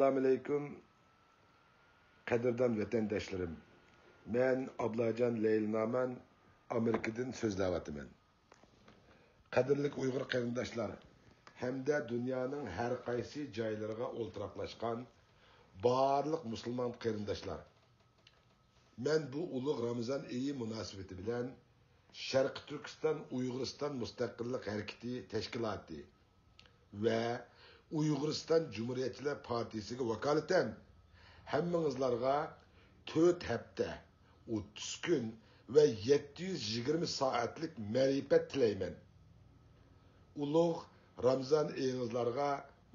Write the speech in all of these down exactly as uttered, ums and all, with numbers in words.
ئەسسالامۇئەلەيكۇم، قەدىردان ۋەتەنداشلىرىم. مەن ئابلاجان لەيلى نامەن، ئامېرىكىدىن سۆزلەۋاتىمەن. قەدىرلىك ئۇيغۇر قېرىنداشلار ھەمدە دۇنيانىڭ ھەر قايسى جايلىرىغا ئولتۇراقلاشقان بارلىق مۇسۇلمان قېرىنداشلار! مەن بۇ ئۇلۇغ رامىزان ئېيى مۇناسىۋىتى بىلەن شەرقىي تۈركىستان ئۇيغۇرىستان مۇستەقىللىق ھەرىكىتى تەشكىلاتى ۋە ئۇيغۇرىستان جۇمھۇرىيەتچىلەر پارتىيىسىگە ۋاكالىتەن ھەممىڭىزلارغا تۆت ھەپتە، ئوتتۇز كۈن ۋە يەتتە يۈز يىگىرمە سائەتلىك مەرىپەت تىلەيمەن. ئۇلۇغ رامىزان ئېيىڭىزلارغا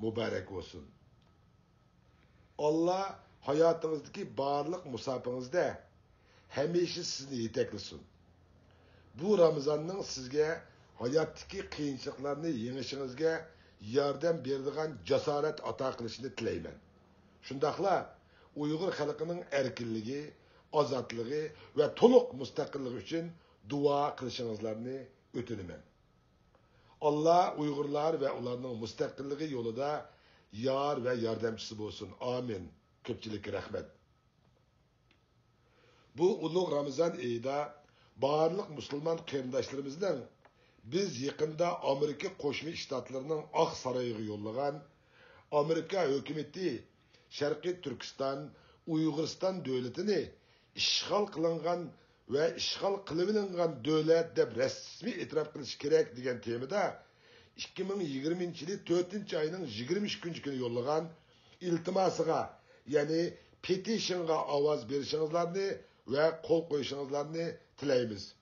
مۇبارەك بولسۇن! ئاللا ھاياتىڭىزدىكى بارلىق مۇساپىڭىزدە ھەمىشە سىزنى يېتەكلىسۇن. بۇ رامىزاننىڭ سىزگە ھاياتتىكى قىيىنچىلىقلارنى يېڭىشىڭىزگە ياردەم بېرىدىغان جاسارەت ئاتا قىلىشىنى تىلەيمەن. شۇنداقلا ئۇيغۇر خەلقىنىڭ ئەركىنلىكى، ئازادلىقى ۋە تولۇق مۇستەقىللىقى ئۈچۈن دۇئا قىلىشىڭىزلارنى ئۆتۈنىمەن. ئاللا ئۇيغۇرلار ۋە ئۇلارنىڭ مۇستەقىللىقى يولىدا يار ۋە ياردەمچىسى بولسۇن. ئامىن. كۆپچىلىككە رەھمەت. بۇ ئۇلۇغ رامىزان ئېيىدا بارلىق مۇسۇلمان قېرىنداشلىرىمىزنىڭ بىز يېقىندا ئامېرىكا قوشما شتاتلىرىنىڭ ئاق سارايىغا يوللىغان ئامېرىكا ھۆكۈمىتى شەرقىي تۈركىستان، ئۇيغۇرىستان دۆلىتىنى ئىشغال قىلىنغان ۋە ئىشغال قىلىۋېلىنغان دۆلەت دەپ رەسمىي ئېتىراپ قىلىشى كېرەك دېگەن تېمىدا ئىككى مىڭ يىگىرمىنچى يىلى تۆتىنچى ئاينىڭ يىگىرمە ئۈچىنچى كۈنى يوللىغان ئىلتىماسىغا، يەنى پېتىشنغا ئاۋاز بېرىشىڭىزلارنى ۋە قول قويۇشىڭىزلارنى تىلەيمىز.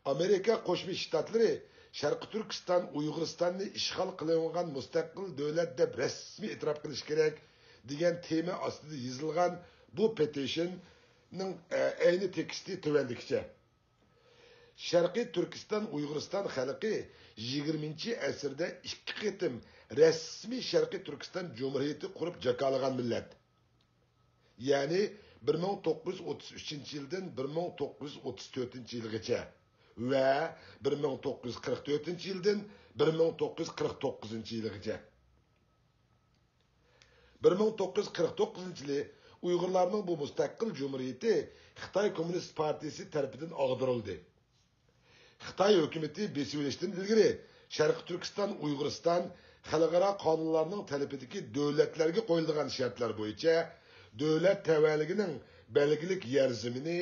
ئامېرىكا قوشما شتاتلىرى شەرقىي تۈركىستان ئۇيغۇرىستاننى ئىشغال قىلىۋالغان مۇستەقىل دۆلەت دەپ رەسمىي ئېتىراپ قىلىشى كېرەك دېگەن تېما ئاستىدا يېزىلغان بۇ پېتىشننىڭ، ئە، ئەينى تېكىستى تۆۋەندىكىچە. شەرقىي تۈركىستان ئۇيغۇرىستان خەلقى يىگىرمىنچى ئەسىردە ئىككى قېتىم رەسمىي شەرقىي تۈركىستان جۇمھۇرىيىتى قۇرۇپ جاكارلىغان مىللەت. يەنى بىر مىڭ توققۇز يۈز ئوتتۇز ئۈچىنچى يىلدىن بىر مىڭ توققۇز يۈز ئوتتۇز تۆتىنچى يىلغىچە ۋە بىر مىڭ توققۇز يۈز قىرىق تۆتىنچى يىلدىن بىر مىڭ توققۇز يۈز قىرىق توققۇزىنچى يىلغىچە. بىر مىڭ توققۇز يۈز قىرىق توققۇزىنچى يىلى ئۇيغۇرلارنىڭ بۇ مۇستەقىل جۇمھۇرىيىتى خىتاي كوممۇنىست پارتىيىسى تەرىپىدىن ئاغدۇرۇلدى. خىتاي ھۆكۈمىتى بېسىۋېلىشتىن ئىلگىرى شەرقىي تۈركىستان، ئۇيغۇرىستان خەلقئارا قانۇنلارنىڭ تەلىپىدىكى دۆلەتلەرگە قويۇلىدىغان شەرتلەر بويىچە دۆلەت تەۋەلىكىنىڭ بەلگىلىك يەر زېمىنى،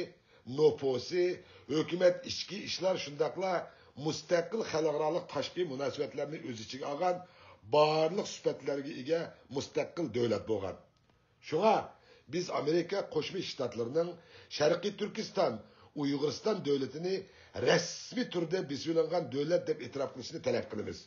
نوپۇسى، ھۆكۈمەت ئىچكى ئىشلار شۇنداقلا مۇستەقىل خەلقئارالىق تاشقى مۇناسىۋەتلەرنى ئۆز ئىچىگە ئالغان بارلىق سۈپەتلەرگە ئىگە مۇستەقىل دۆلەت بولغان. شۇڭا بىز ئامېرىكا قوشما شتاتلىرىنىڭ شەرقىي تۈركىستان، ئۇيغۇرىستان دۆلىتىنى رەسمىي تۈردە بېسىۋېلىنغان دۆلەت دەپ ئېتىراپ قىلىشىنى تەلەپ قىلىمىز.